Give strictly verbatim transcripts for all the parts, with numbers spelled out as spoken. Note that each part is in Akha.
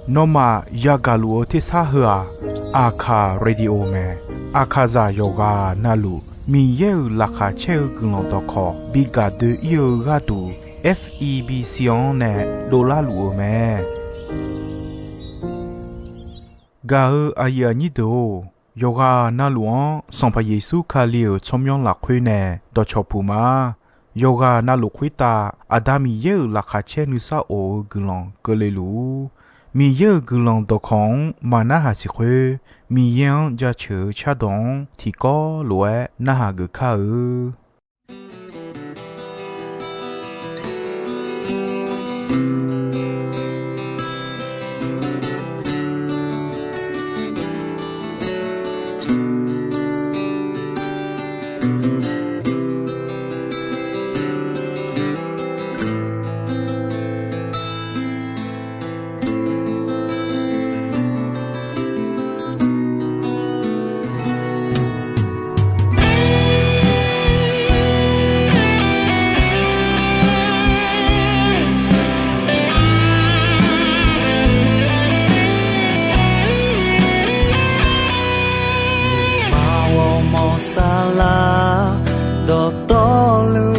Nawmaf yagaq luf-eu tersar heu-aq, Aqkaq Radio mae. Aqkaqzaq yawqghaq navluf Miqyaer-euq laqkhaq caer-eu guiqlanq dawqkawq bi gaq doe-ir-eu gharduq, F E B C-anr nae dovlar luf-eu mae. Gaq-eu aqyuif aqnyir deuq-or, yawqghaq navluf-anr Sanqpaq Yeqsur Kali-euq tsawrmyanr lafkhoer nae dawqcawq puq ma. Yawqghaq navluf khoertav Aqda Miqyaer-euq laqkhaq caer nuisar of-eu guiqlanq keuvle luf-ur. Miqyaer-euq guiqlanq dawqkawq-anr maqnarhaq siq khoer, Miqyaer-anr jaceuq-eu cardawq-anr tiqkawv lof-aer narhaq geuf kar-eu. Nuima ghawrmawr saflar dawqtawvluf,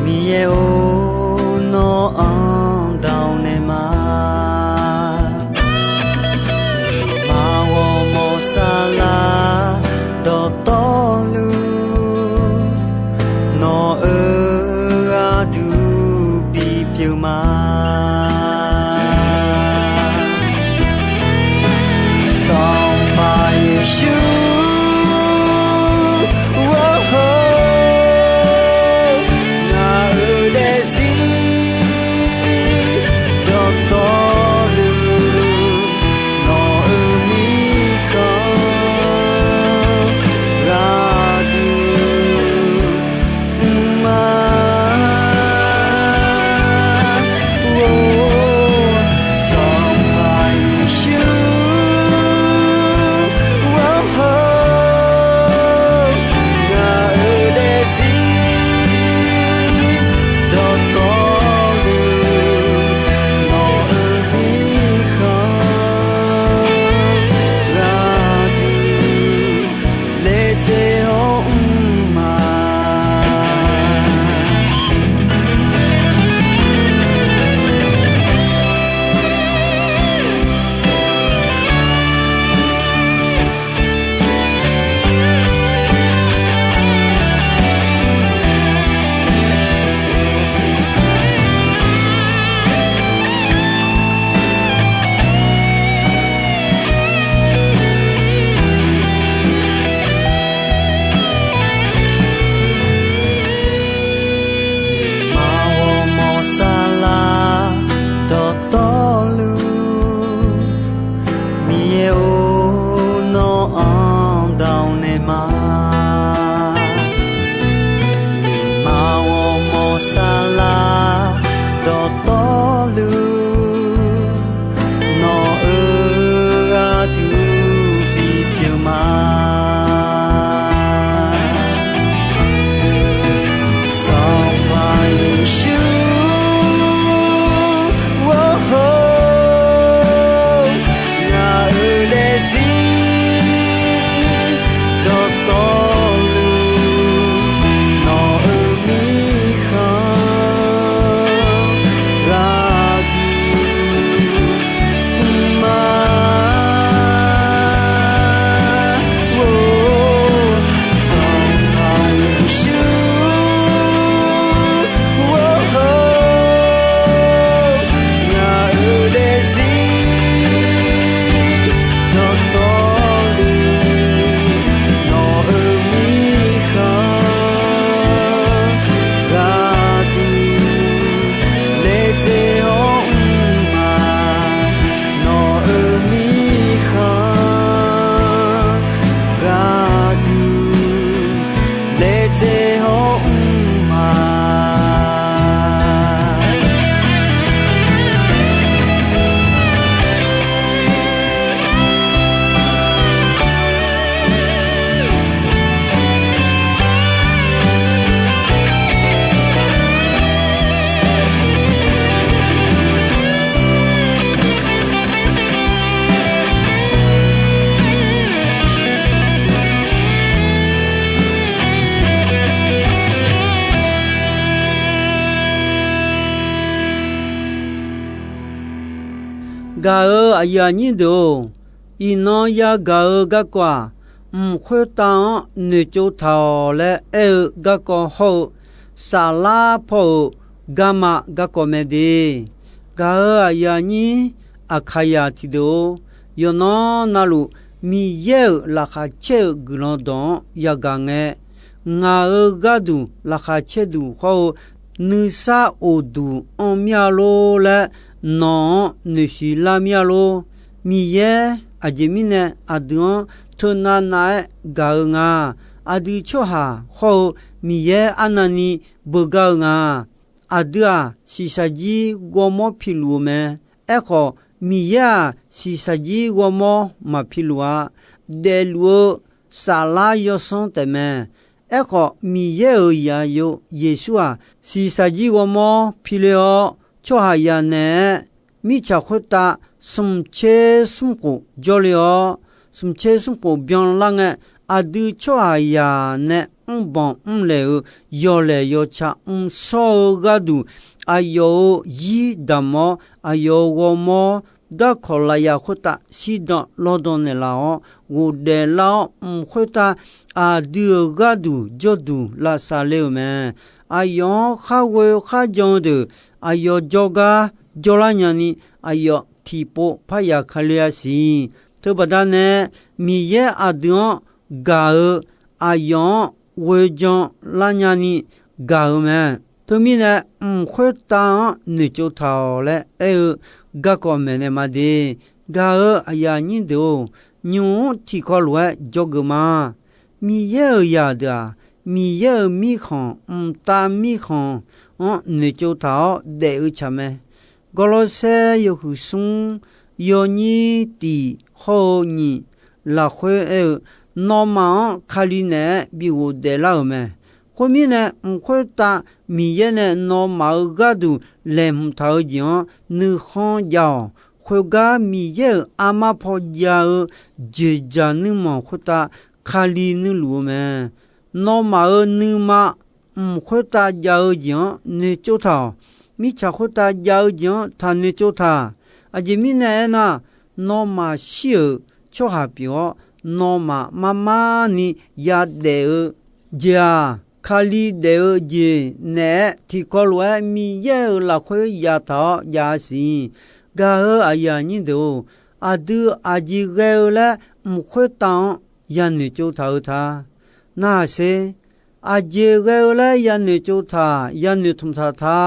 Miqyaer-or, nawr-anr dawq naeq ma. Nuima ghawrmawr saflar dawqtawvluf, nawq-euq gharduq bipyeuf ma. Sanqpaq Yeqsur, Wawr-or, ngaq-euq daefzir dawqtawvluf, nawq-euq mirkhanq gharduq mr ma. Gaq-euq aqyuif aqnyir deuq-or, iqnan yagaq-eu garkawv-aq, mq khoertav-anr noeqtsov taq-awq laer aer-eu garkawv hawr-eu, saflar paw-euq garma garkawv mae de. Gaq-euq aqyuif aqnyir Aqkaqyaq tiqdeuq-or, yawqnan navluf Miqyaer-euq laqkhaq caer-eu guiqlanq dawq-anr yagaq ngae, ngaq-euq gharduq laqkhaq caerduq hawr-eu nuisar of duq anr mir-a lor laer nawq-anr noeqsiq lar mir-a lor. Miqyaer aqjeq mirnae aqdui-anr teunav nav-aer gaq-eu nga. Aqdui tsawrhaq hawr-eu Miqyaer arnavni beugar-eu nga. Aqdui-aq, shiqshaq jir ghawrmawr piluf-eu mae. Aerkhawf, Miqyaer-aq, shiqshaq jir ghawrmawr maqpiluf-a. Daefluf-eu saflar yawsanr taefmae. Aerkhawf, Miqyaer-euq zaqyo Yeqsur-aq, shiqshaq jir ghawrmawr pile-awr, tsawrhaqzaq naeq-aer mirtsaq khoertav smq tser smr khof jawrle-awr, smq tser smr khof byanlar ngae, aqdui tsawrhaqzaq nae mrbanq mrlaeq-euq yawlaeq yawtsaq mrshawr-eu gharduq, aqyawf-euq zir damq-awr, aqyawf-euq ghawrmawr darkawq lafyaq khoertav shirdan lawrdan naeqlaf-awr, ghofdaef lar-awr, mq khoertav aqdui-euq gharduq jawrduq lavsav le-euq mae. Aqyawf-anr khar ghoe khar jan-eu deuq, aqyawf jawrgar jawrlar nyani, aqyawf tiqpov parya Kali-a siq. Teubaqda nae, Miqyaer aqdui-anr gaq-eu, aqyawf-anr ghoe jan lar nyani gaq-eu mae. Teumirnae, mq khoertav-anr noeqtsov taq-awq laer aer-eu garkawv maeqnaeq ma de. Gaq-euq aqyuif aqnyir deuq-or, nymq-mr tiqkawv lof-aer dzawgeuf ma. Miqyaer-euq zaqdeuq-aq, Miqyaer-euq mirkhanq, mqtav mirkhanq-anr noeqtsov taq-awr daef-eu tsaq mae. Gawrlawrsaer yawhuiq smr yawnyir tiq hawr-eu nyiq lafkhoer aer-eu, nawmaf-anr Kali naeq-aer bi ghofdaef lar-euq mae. Khoermirnae, mq khoertav Miqyaer nae nawmaf-euq gharduq laeqhmq taq-eu jeq-anr nuikhanr jav-awq. Khoergar Miqyaer-euq armar paw jav-eu jeqjaq nuirmanq khoertav Kali nuirluf-eu mae. Nawmaf-euq nuima mq khoertav jav-eu jeq-anr noeqtsov taq-awq. Mirtsaq khoertav jav-eu jeq-anr taq noeqtsov taq. Aqjeq mirnae aernar, nawmaf shir-euq tsawrhaq pyeuf-awr, nawmaf mar mar ni yadaef-eu jeq-aq, Kali daef-eu jeq naeq-aer tiqkawv lof-aer Miqyaer-euq lafkhoer yataq-awr jav-a siq. Gaq-euq aqyuif aqnyir deuq-or, aqdui aqjeq ghae-eu laer mq khoertav-anr yanoeq tsov taq-eu ta. Narhaq sher. Aqjeq ghae-eu laer yanoeq tsov taq, yanoeq tmq taq ta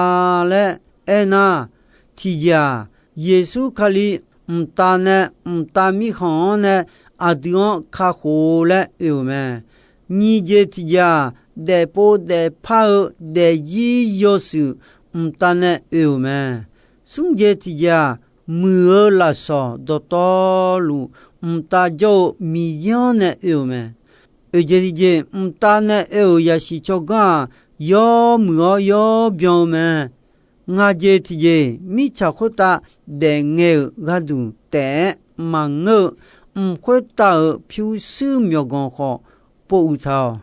laer aernar, tiqjeq-aq, Yeqsur Kali mqtav nae, mqtav mirkhanq-anr nae aqdui-anr kakhof-eu laer oe-euq mae. Nyiq jeq tiqjeq-aq, daefpov daefpar-eu daefzir yawshuif mqtav nae oe-euq mae. Smr jeq tiqjeq-aq, muiq-eu lafsawq dawqtawvluf mqtav jawr-eu Miqyaer-anr nae oe-euq mae. Oeq jeq tiqjeq, mqtav nae oe-euq yasiq tsawrganr-aq, yawmuiq-awr yawbyan-eu mae. Ngaq jeq tiqjeq, mirtsaq khoertav daefngae-euq gharduq taef-aer maqngeur-eu, mq khoertav-euq pyurshuir myawqganq khawf pov uiq taq-awq.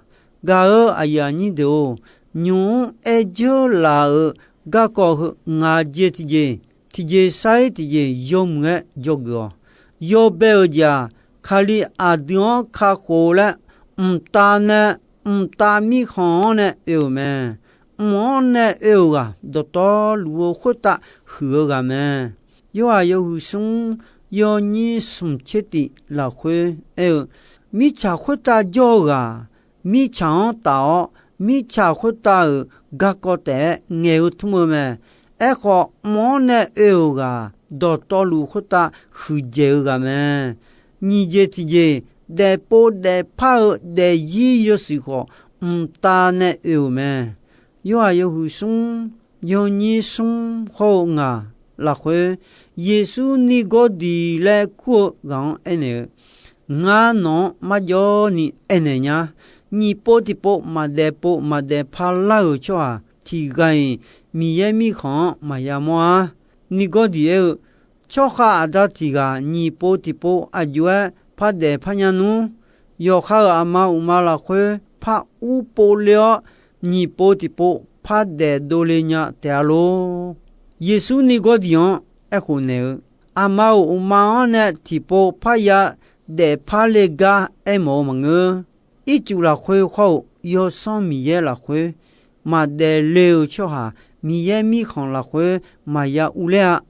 Gaq-euq aqyuif aqnyir deuq-or, nymq-mr aerdzeur laf-euq garkawv heu ngaq jeq tiqjeq, tiqjeq sar-ir tiqjeq yawmuiq-aer dzawgeuf-awq. Yawbae-euq jeq-aq, Kali aqdui-anr kakhof-eu laer, mqtav nae, mqtav mirkhanq-anr nae oe-euq mae. Mq-anr nae oe-euq ghaq dawqtawvluf-eu khoertav huiq-eu ghaq mae. Yorhaq yawhuiq smr yawnyir smq tser tif lafkhoer aer-eu, mirtsaq khoertav jawr-eu ghaq, mirtsaq-anr taf-awr, mirtsaq khoertav-euq garkawv taef-aer ngaeq-eu tmr-eu mae. Aerkhawf, mq-anr nae oe-euq ghaq dawqtawvluf khoertav huiqdzaeq-eu ghaq mae. Nyiq jeq tiqjeq, daefpov daefpar-eu daefzir yawshuif khawf, mqtav nae oe-euq mae. Yorhaq yawhuiq smr yawnyir smr hawr-eu ngaq lafkhoer, Yeqsur Niqgawrdiq laer kur-eu ghaq-anr aernaeq-eu, Ngar nawq-anr marjawv ni aernaeq nya. Nyiq pov tiqpov maqdaef pov maqdaef par lar-euq tsawrhaq tiq ghaq-iq Miqyaer Mirkhanq-anr maqya mawr-ar. Niqgawrdiq aer-eu, Tsawrkhav aqda tiq ghaq nyiq pov tiqpov aqjox-aer par daef par nya nmr. Yawqha-euq aqma uqma lafkhoer par ur pov le-awr, nyiq pov tiqpov par daef dovle nya taef-a lor. Yeqsur Niqgawrdiq-anr aerkhof naeq-eu, aqma-euq uqma-anr nae tiqpov parya daefpar le gar aermawf-eu maqngeur. Ircuf lafkhoer khawr-eu Yawsanr Miqyaer lafkhoer maqdaef le-eu tsawrhaq, Miqyaer mirkhanq lafkhoer maqya urler-a.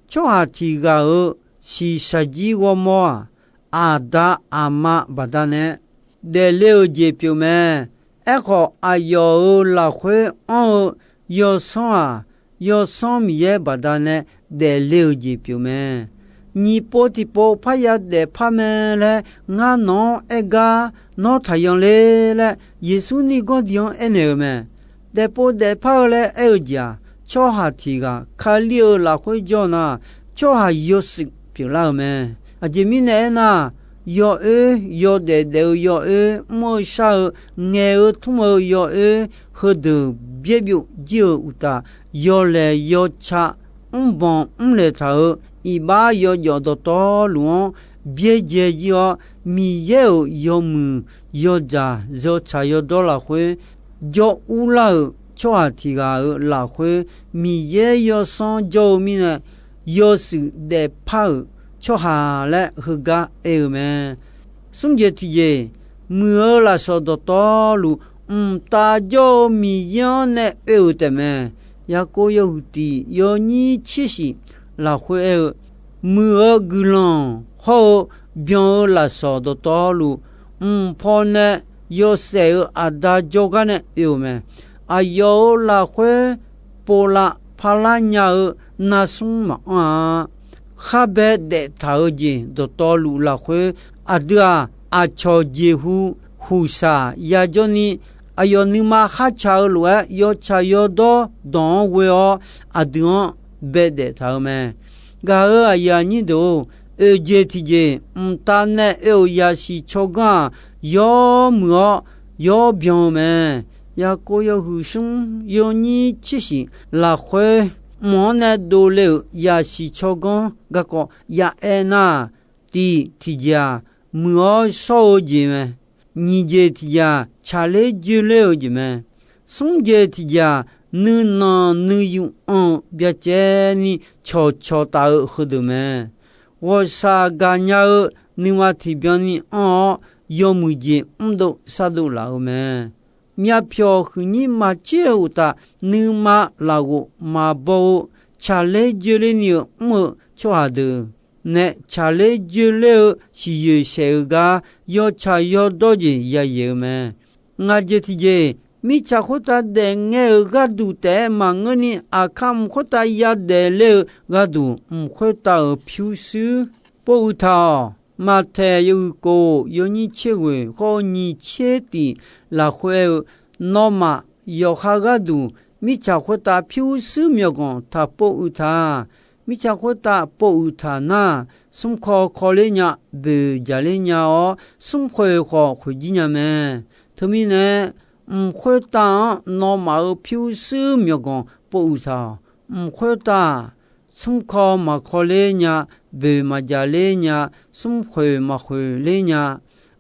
Tsawrhaq tiq ghaq-euq shiqshaq jir ghawrmawr-aq, aqda aqma baqdanae daefle-euq jeq pyeuf mae. Aerkhawf, aqyawf-euq lafkhoer anr-eu Yawsanr-aq, Yawsanr Miqyaer baqdanae daefle-euq jeq pyeuf mae. Nyiq pov tiqpov parya daefpar mae laer ngar nawq-anr aer gar, nawr taqyan ler laer Yeqsur nirganr diq-anr aernaeq-euq mae. Daefpov daefpar-eu laer aer-eu jeq-aq, tsawrhaq tiq ghaq Kali-euq lafkhoer jawr nar, tsawrhaq yawshuif pyeuflar-euq mae. Aqjeq mirnae aernar, yawoer yawdaef daef-eu yawoer, mr-eu shar-eu, ngaeq-eu tmr-eu yawoer, heudeuq byaerbyov jir-euq uqtaf, yawlaeq yawca mrbanq mrlaeq taq-euq iqbax yawjawf dawqtawvluf-anr byaerdzae jir-awr, Miqyaer-euq yawmuiq yawdzaq yawtsaq yawdawr lafkhoer jawr urlar-euq tsawrhaq tiq ghaq-euq lafkhoer, Miqyaer Yawsanr jawr-eu mirnae, yawshuif daefpar-euq tsawrhaq laer heugar aer-eu mae. Smr jeq tiqjeq, muiq-eu lafsawq dawqtawvluf, mqtav jawr-eu Miqyaer-anr nae oe-euq taefmae. Yaqkov yawhuiq tiq yawnyir tser shif lafkhoer aer-eu, muiq-eu guiqlanq hawr-eu byan-eu lafsawq dawqtawvluf, mq paw nae yawshaef-euq aqda jawrgar nae oe-euq mae. Aqyawf-euq lafkhoer povlav parlar nya-eu narsmr maqanr-a. Khar bae daef taq-eu jeq dawqtawvluf lafkhoer, aqdui-aq, aqcawq jeqhu huqshaq yajawr ni, aqyawf nuima kharcaq-eu lof-aer yawtsaq yawdawr dawq-anr ghoe-awr, aqdui-anr bae daef taq-eu mae. Gaq-euq aqyuif aqnyir deuq-or, oeq jeq tiqjeq mqtav nae oe-euq yasiq tsawrganr-aq, yawr muiq-awr yawr byan-eu mae. Yaqkov yawhuiq smr yawnyir tser shif lafkhoer, mq-anr nae dovle-euq yasiq tsawrganr garkawv ya aer nar, tiq tiqjeq-aq, muiq-awr shawr-eu jeq mae. Nyiq jeq tiqjeq-aq, tsaqler joerler-eu jeq mae. Smr jeq tiqjeq-aq, nuinanq nuiyu anr-eu byacaevni cawqcawq taf-eu heudeuq mae. Ghawqshaq gaqnya-eu nuima tiqbyan ni anr-awr, yawmuiq jeq mrdov shardov laf-eu mae. Myavpyawq huiqnyir maqtser-eu uqtaf, nuima lafghof maqbaw-eu, tsaqler joerler ni-eu mr-eu tsawrhaq deuq nae tsaqler joerler-eu siqyoeq saef-eu gar yawtsaq yawdawr jeq yayaeq-eu mae. Ngaq jeq tiqjeq, mirtsaq khoertav daefngae-euq gharduq taef-aer maqngeur ni, aqkar mq khoertav yadaef ler-eu gharduq, mq khoertav-euq pyurshuir pov uiq taq-awq. Maqtaeq yawhuiq kof yawnyir tser ghoeq khawr-eu nyiq tser tiq lafkhoer aer-eu, nawmaf yawqha gharduq mirtsaq khoertav pyurshuir myawqganq taq pov uiq taq. Mirtsaq khoertav pov uiq taq nar, smrkaw kawler nya, boeq jaqler nya-awr, smrkhoeq khawf khoeq jir nya mae. Teumirnae, mq khoertav-anr nawmaf-euq pyurshuir myawqganq pov uiq taq-awq. Mq khoertav-aq, smrkaw maqkawler nya, boeq maqjaqler nya, smrkhoeq maqkhoeq ler nya.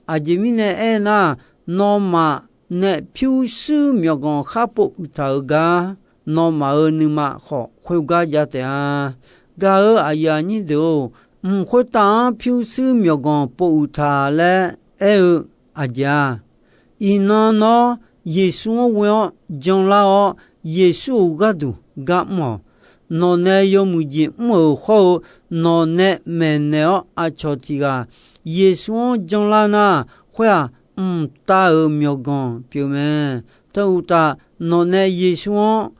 Aqjeq mirnae aernar, nawmaf nae pyurshuir myawqganq khar pov uiq taq-eu gar, nawmaf-euq nuima khawf khoergar jav taef-a. Gaq-euq aqyuif aqnyir deuq-or, mq khoertav-anr pyurshuir myawqganq pov uiq taq laer aer-eu aqjeq-aq, iqnan nawr Yeqsur-anr ghoe-awr janlar-awr, Yeqsur-euq gharduq gar mr-awq. Nawqnae yawmuiq jeq mr-euq khawr-eu, nawqnae maeqnaeq-awr aqcawq tiq ghaq Yeqsur-anr janlar nar, khoer-aq, mqtav-euq myawqganq pyeuf mae. Teu uqtaf, nawqnae Yeqsur-anr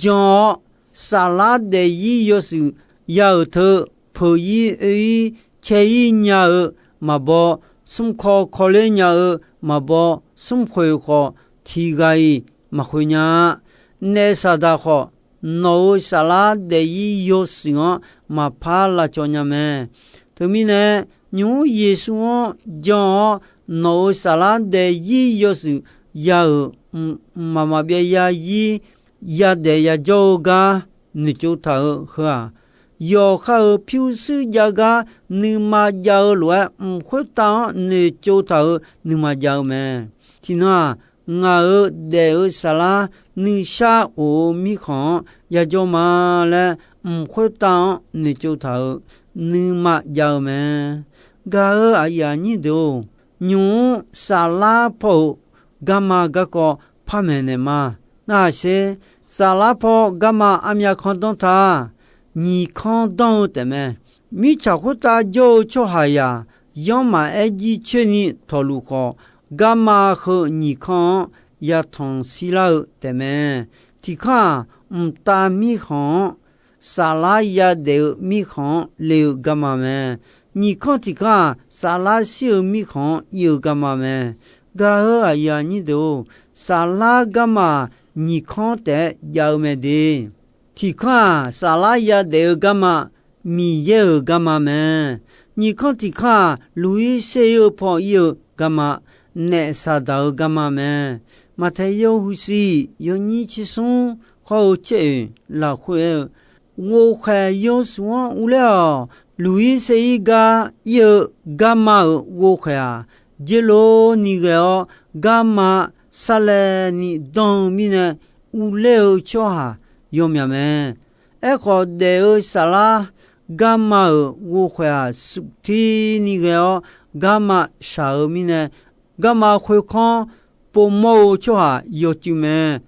jan-awr, saflar daefzir yawshuif ya-euq teu, peuq-ir oe-ir cae-ir nya-eu maqbaw, smrkaw kawler nya-eu maqbaw, smrkhoeq khawf tiq ghaq-iq maqkhoeq nya-a. Naef saqdaq khawf, nawq-euq saflar daefzir yawshuif-anr maqpar lavcawv nya mae. Teumirnae, nymq-mr Yeqsur-anr jan-awr, nawq-euq saflar daefzir yawshuif ya-euq mqmaq maqbyav yazir yadaef yajawr-eu gar noeqtsov taq-euq heu-aq, yawqha-euq pyurshuir jav gar nuima jav-eu lof-aer, mq khoertav-anr noeqtsov taq-euq nuima jav-eu mae. Tiqnan-aq, ngaq-euq daef-eu saflar nuishar of-eu mirkhanq-anr yajawr ma laer, mq khoertav-anr noeqtsov taq-euq nuima jav-eu mae. Gaq-euq aqyuif aqnyir deuq-or, nymq-mr saflar paw-euq garma garkawv par maeqnaeq ma. Narhaq sher, saflar paw garma armyav kanr danr ta, nyiq kanr danr-eu taefmae. Mirtsaq khoertav jawr-eu tsawrhaqzaq yanr maqaer jircoer ni tawqluf khawf, garma heu nyiq kanr-anr yatanq shirlar-eu taefmae. Tiq kanr-aq, mqtav mirkhanq-anr saflar yadaef-eu mirkhanq-anr le-eu garma mae. Nyiq kanr tiq kanr-aq, saflar shir-eu mirkhanq-anr ir-eu garma mae. Gaq-euq aqyuif aqnyir deuq-or, saflar garma-aq, nyiq kanr taef-aer jav-eu mae de. Tiq kanr-aq, saflar yadaef-eu garma, Miqyaer-euq garma mae. Nyiq kanr tiq kanr-aq, luq-ir ser-ir-eu paw ir-eu garma, naef Saqdaq-euq garma mae. Maqtaeq yawhuiq siq yawnyir tsersmr hawr-eu caer-oeq lafkhoer aer-eu, ghovkhaeq yawshuif-anr urler-awq. Luq-ir ser-ir gar ir-eu garma-euq ghovkhaeq-aq, dzeurlov ni ghae-awr, garma sarlaevni danr-eu mirnae, urler-eu tsawrhaq yawmyaq mae. Aerkhawf, daef-eu saflar garma-euq ghovkhaeq-aq, suftir ni ghae-awr, garma shaq-eu mirnae, garma khoerkanr povmawr-eu tsawrhaq yawcuiv mae.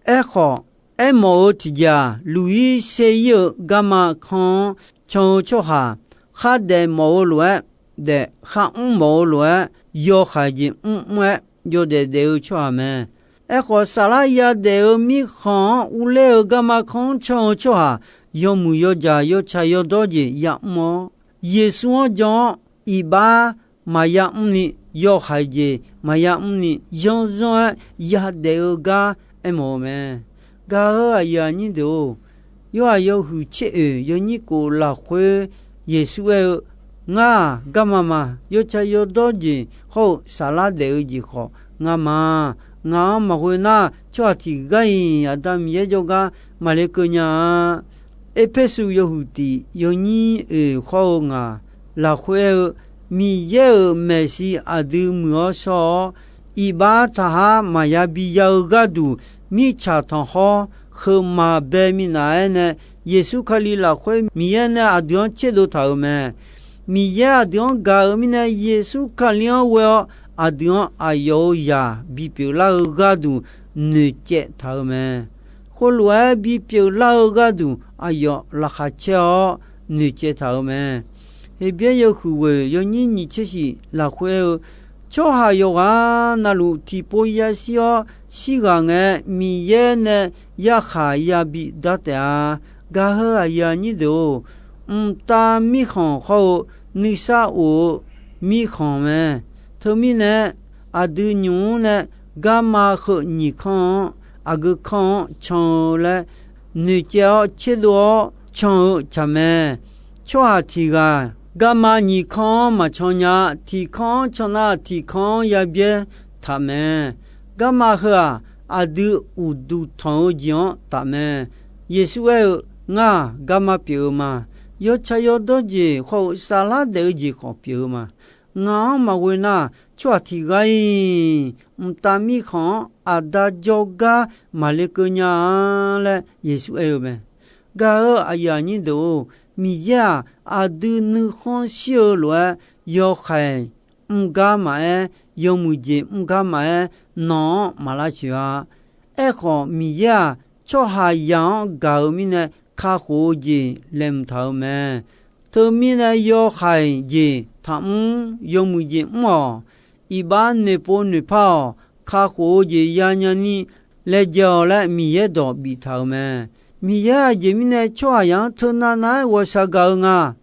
Aerkhawf, aermawf-eu tiqjeq-aq, luq-ir ser-ir-eu garma kanr-anr can-eu tsawrhaq, khardaef mawf-eu lof-aer daef, kharmr mawf-eu lof-aer yawhaiq jeq mrmr-aer yawdaef daef-eu tsawrhaq mae. Aerkhawf, saflar yadaef-eu mirkhanq-anr urler-eu garma kanr-anr can-eu tsawrhaq, yawmuiq yawdzaq yawtsaq yawdawr jeq yamr-awr, Yeqsur-anr jan-awr iqbax maqya mrni, yawhaiq jeq maqya mrni, yanrzanr-aer yadaef-eu gar aermawf-eu mae. Gaq-euq aqyuif aqnyir deuq-or, yawhaiq yawhuiq caer-oeq yawnyir kof lafkhoer Yeqsur aer-eu, Ngar-aq garma ma. Yawtsaq yawdawr jeq hawr-eu saflar daef-eu jeq khawf ngar ma. Ngaq-anr maqghoe nar, tsawrhaq tiq ghaq-iq Aqda Miqyaer jawrgar maqle keuv nya-a. Erpersu yawhuiq tiq yawnyir oeq hawr-eu ngaq lafkhoer aer-eu, Miqyaer-euq maeqshi aqdui muiq-awr shawr-awr, iqbax taqhar maqya biya-eu gharduq, mirtsaq tanqkhawr heu maqbae minav-aer nae, Yeqsur Kali lafkhoer Miqyaer nae aqdui-anr tserdov taq-euq mae. Miqyaer aqdui-anr gaq-euq mirnae, Yeqsur Kali-anr ghoe-awr aqdui-anr aqyawf-euq zaq bipyeuf lar-eu gharduq noeqcaev taq-euq mae. Khoerlof-aer bipyeuf lar-eu gharduq aqyawf laqkhaq caer-awr noeqcaev taq-euq mae. Heqbyaer yawhuiq ghoeq yawnyir nyiq tser shif lafkhoer aer-eu, Tsawrhaq yawqghaq navluf tiqpov yashir-awr shirghaq ngae, Miqyaer nae yarkhaq yabi dar taef-a. Gaq-euq aqyuif aqnyir deuq-or, mqtav mirkhanq hawr-eu nuisar of-eu mirkhanq mae. Teumirnae, aqdui nymq-mr nae garma heu nyiq kanr-anr, aqgeu kanr-anr can-eu laer noeqcaev-awr tserdov-awr can-eu tsaq mae. Tsawrhaq tiq ghaq garma nyiq kanr-anr maqcan nya. Tiq kanr-anr can nar, tiq kanr-anr yabyaer taq mae. Garma heu-aq, aqdui uqduq tanq-eu jeq-anr taf mae. Yeqsur aer-eu, Ngar-aq garma pyeuf-eu ma. Yawtsaq yawdawr jeq hawr-eu saflar daef-eu jeq khawf pyeuf-eu ma. Ngaq-anr maqghoe nar, tsawrhaq tiq ghaq-iq mqtav mirkhanq-anr aqda jawrgar maqle keuv nya-a laer Yeqsur aer-eu mae. Gaq-euq aqyuif aqnyir deuq-or, Miqyaer-aq, aqdui nuikhanr shir-eu lof-aer, yawhaiq mr gar maqaer, yawmuiq jeq mr gar maqaer, nawq-anr maq lavtsoeq-a. Aerkhawf, Miqyaer-aq, tsawrhaqzaq-anr gaq-euq mirnae kakhof-eu jeq laeqhmq taq-euq mae. Teumirnae, yawhaiq jeq taqmr, yawmuiq jeq mr-awq. Iqbax noeqpov noeqpar-awq. Kakhof-eu jeq yanya ni laejae-awq laer Miqyaer dawq biftaq-euq mae. Miqyaer aqjeq mirnae tsawrhaqzaq-anr teunav nav-aer ghawqshaq gaq-eu nga.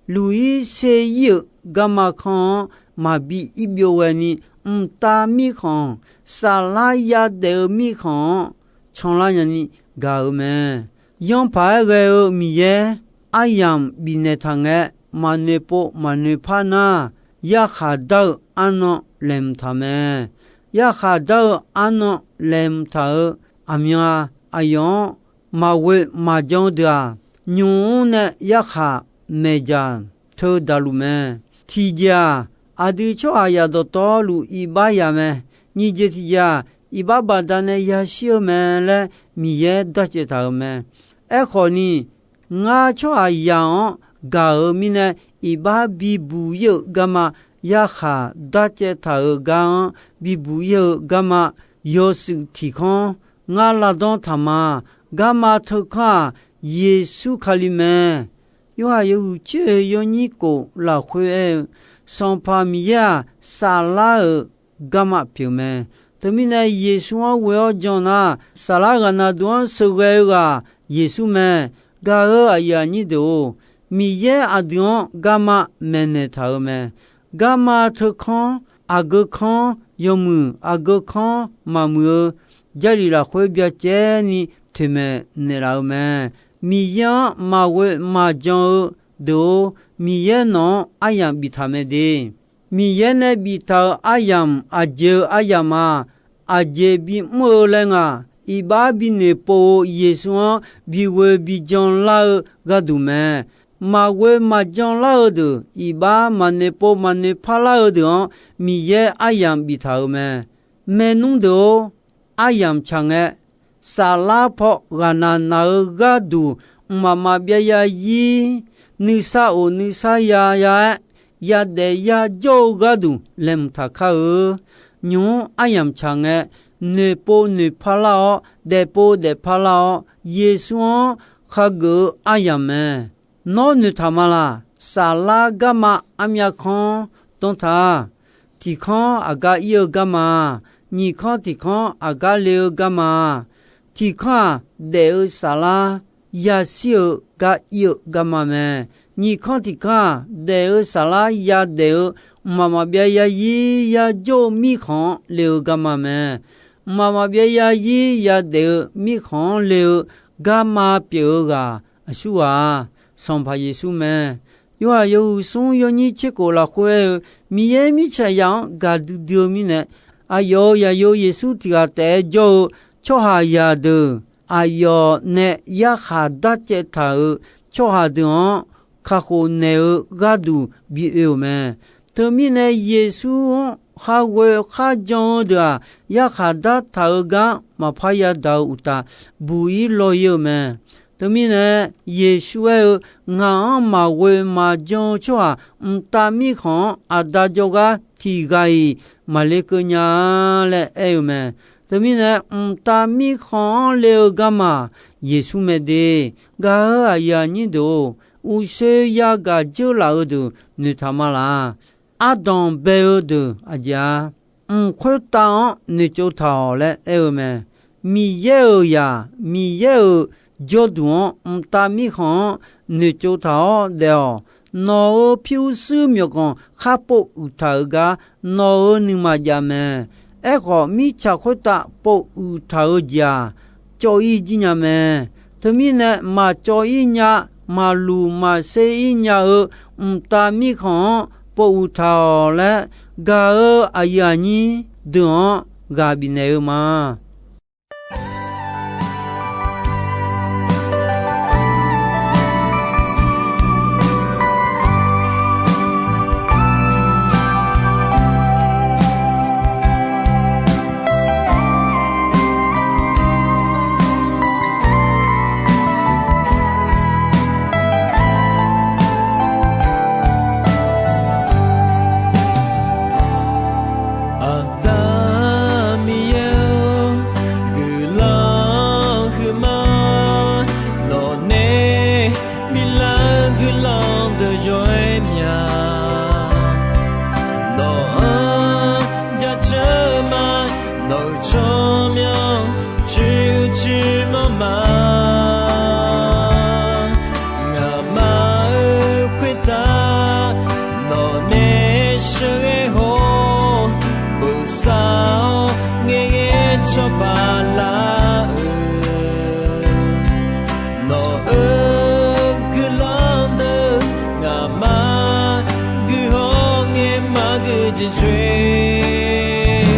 Luq-ir ser-ir-euq garma kanr-anr maqbi ir byov ghaeni, mqtav mirkhanq, saflar yadaef-eu mirkhanq-anr canlar nyani gaq-euq mae. Yanr paq-aer ghae-eu Miqyaer aryamq bifnaeq taq ngae, maqnoeq pov maqnoeq par nar, yarkhaq dar-eu arnan laeqhmq taq mae. Yarkhaq dar-eu arnan laeqhmq taq-euq aqmyan-a, aqyawf-anr maqghoe maqjan-eu deuq-aq, nymq-mr nae yarkhaq maeqdzaq teu daqluf mae. Tiqjeq-aq, aqdui tsawrhaqzaq dawqtawvluf iqbax yaq mae. Nyiq jeq tiqjeq-aq, iqbax baqdanae yashir-eu mae laer Miqyaer darcaev taq-euq mae. Aerkhawf ni, ngar tsawrhaqzaq-anr gaq-euq mirnae, iqbax bibuq ir-euq garma, yarkhaq darcaev taq-euq gar-anr bibuq ir-eu garma, yawshuif tiq kanr ngar lavdanr taq ma. Garma teukanr-aq, Yeqsur Kali mae. Yorhaq yawhuiq tser-oeq yawnyir kof lafkhoer aer-eu, Sanqpaq Miqyaer-aq, saflar-euq garma pyeuf mae. Teumirnae, Yeqsur-anr ghoe-awr jan nar, saflar ghaqna duq-anr sheuqghae-eu ghaq Yeqsur mae. Gaq-eu aqyuif aqnyir deuq-or, Miqyaer aqdui-anr garma maeqnaeq taq-euq mae. Garma teukanr, aqgeu kanr yawmuiq, aqgeu kanr maqmuiq-eu, Jarlif lafkhoer byacaevni toeqmaeq naeqlaf-eu mae. Miqyaer-anr maqghoe maqjan-eu deuq-or, Miqyaer nawq-anr aryamq biftaq mae de. Miqyaer nae biftaq-euq aryamq aqjeq-eu aryamq-aq, aqjeq bimr-eu laer nga. Iqbax binoeqpov-eu Yeqsur-anr bighoe bijan lar-eu gharduq mae. Maqghoe maqjan lar-eu deuq, iqbax maqnoeqpov maqnoeqpar lar-eu deuq-anr Miqyaer aryamq biftaq-euq mae. Maernmr deuq-or, aryamq tsaq ngae, saflar paw ghaqna naq-eu gharduq, mqmaq maqbyav ya ir, nuisar of nuisar ya ya-aer, yadaef yajawr-eu gharduq laeqhmq taq kar-eu. Nymq-mr aryamq tsaq ngae, noeqpov noeqpar lar-awr, daefpov daefpar lar-awr, Yeqsur-anr khageuf-eu aryamq mae. Nawr noeqtaq ma laq? Saflar garma armyav kanr danr taq. Tiq kanr aqgar ir-eu garma, nyiq kanr tiq kanr aqgar le-eu garma. Tiq kanr-aq, daef-eu saflar yashir-eu gar ir-eu garma mae. Nyiq kanr tiq kanr-aq, daef-eu saflar yadaef-eu mqmaq maqbyav ya ir yajawr-eu mirkhanq-anr le-eu garma mae. Mqmaq maqbyav ya ir yadaef-eu mirkhanq-anr le-eu garma pyeuf-eu ghaq aqsurghaq-aq, Sanqpaq Yeqsur mae. Yorhaq yawhuiq smr yawnyir tser kof lafkhoer aer-eu, Miqyaer mirtsaq zaq-anr gaqdui dui-eu mirnae, aqyawf-euq zaqyo Yeqsur tiq ghaq taef-aer jawr-eu tsawrhaqzaq deuq, aqyawf nae yarkhaq darcaev taq-euq tsawrhaq deuq-anr kakhof naeq-eu gharduq bi oe-euq mae. Teumirnae, Yeqsur-anr kharghoe kharjan-eu deuq-aq, yarkhaq dartaq-eu gar maqpar yadaq-eu uqtaf, buq-ir law-ir-eu mae. Teumirnae, Yeqsur aer-eu, Ngaq-anr maqghoe maqjan-eu tsawrhaq, mqtav mirkhanq-anr Aqda jawrgar tiq ghaq-iq maqle keuv nya-a laer aer-eu mae. Teumirnae, mqtav mirkhanq-anr le-eu garma Yeqsur mae de. Gaq-eu aqyuif aqnyir deuq-or, uqshoe yagaq dzeurlaf-eu deuq noeqtaq ma laq? Ardanq bae-eu deuq aqjeq-a? Mq khoertav-anr noeqtsov taq-awq laer aer-eu mae. Miqyaer-euq zaq, Miqyaer-euq jawrduq-anr, mqtav mirkhanq-anr noeqtsov taq-awr daef-awq. Nawq-euq pyurshuir myawqganq khar pov uiq taq-euq gar nawq-euq nuima jav mae. Aerkhawf, mirtsaq khoertav pov uiq taq-eu jeq-aq, cawv-ir jir nya mae. Teumirnae, maqcawv-ir nya, maqluq maqser-ir nya-eu mqtav mirkhanq-anr pov uiq taq-awq laer, gaq-eu aqyuif aqnyir deuq-anr ghaq bifnaeq-eu ma. Aqda Miqyaer-or, guiqlanq huiqma, nawqnae biflar-eu guiqlanq deuq yawr-aer mya. Nawq-anr jaceuq ma, nawq-euq tsawrmyanr coer-eu coer manr ma. Ngaqma-euq khoertav nawqnae sheuqghae haw-awr, bosav-awr ngaeqghae cawba lar-eu, nawq-euq guiqlanq deuq ngaqma guihaw ngae maqgui jeq coer,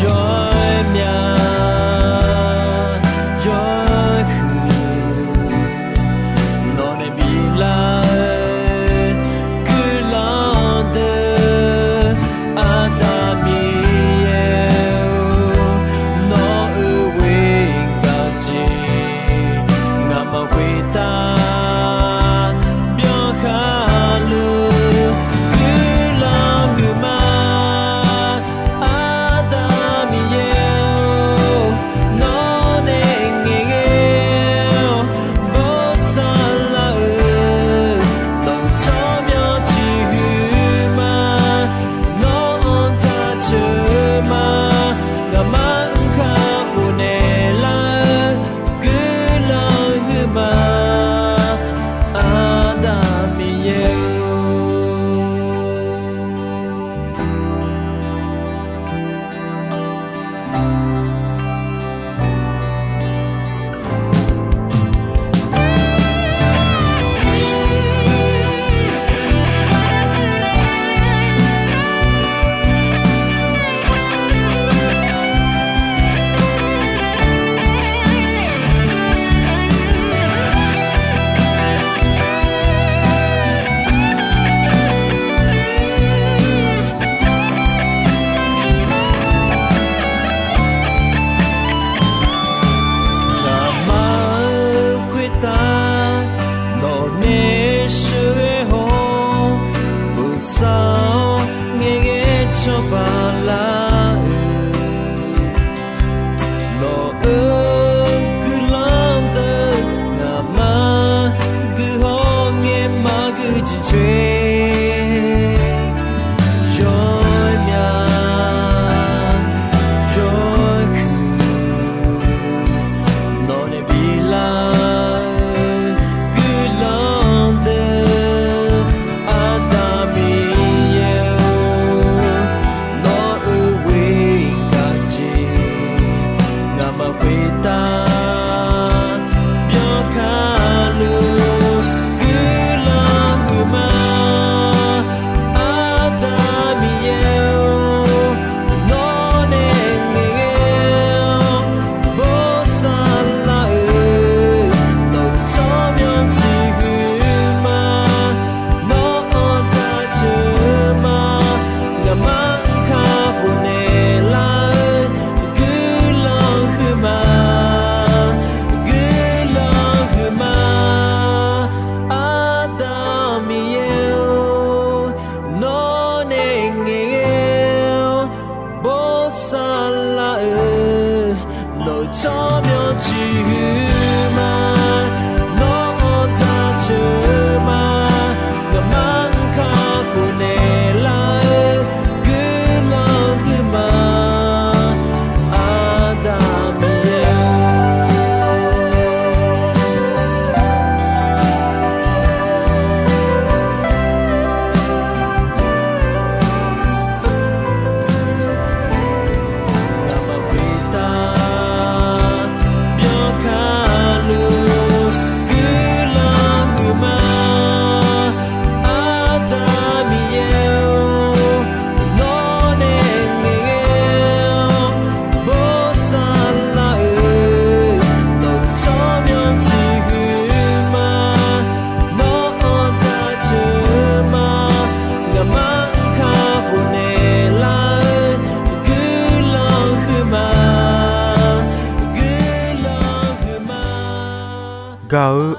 jawr-aer mya, jawr-aer huiq. Nawqnae biflar-eu guiqlanq deuq, Aqda Miqyaer-or, nawq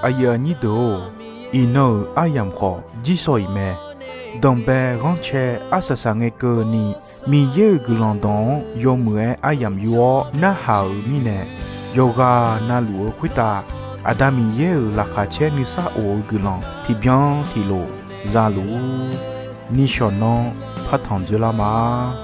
Aqyuif aqnyir deuq-or, iqnan-euq aryamq khawf jirsawq iq mae. Danqbae ghanrcae arsaq saq ngae keuvni, Miqyaer-euq guiqlanq dawq-anr yawmuiq-aer aryamq yur-awr narhaq-euq mirnae, yawqghaq navluf-eu khoertav Aqda Miqyaer-euq laqkhaq caer nuisar of-eu guiqlanq tiqbyan tiqlof za luf-ur. Nishawq nanr partanq dzoerlar ma.